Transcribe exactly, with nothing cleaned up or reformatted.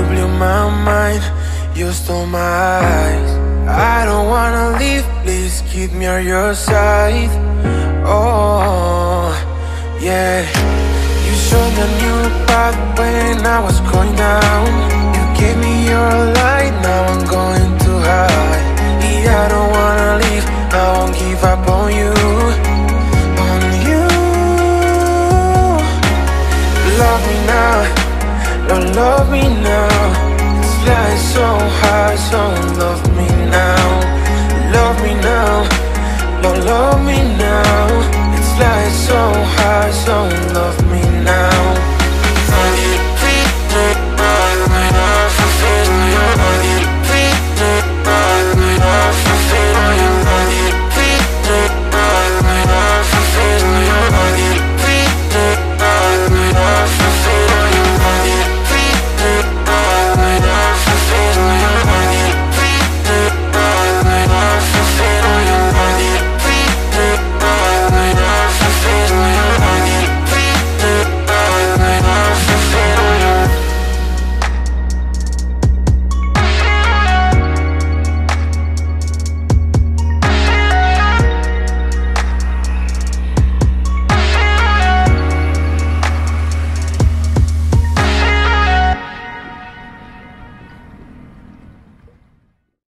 Blew my mind, you stole my eyes. I don't wanna leave, please keep me on your side. Oh, yeah. You showed a new path when I was going down. You gave me your light, now I'm going too high. Yeah, I don't wanna leave, I won't give up on you. On you. Love me now, don't love me now. It's like so hard, so love me now. Love me now, don't love me now. It's like so hard, so love me now.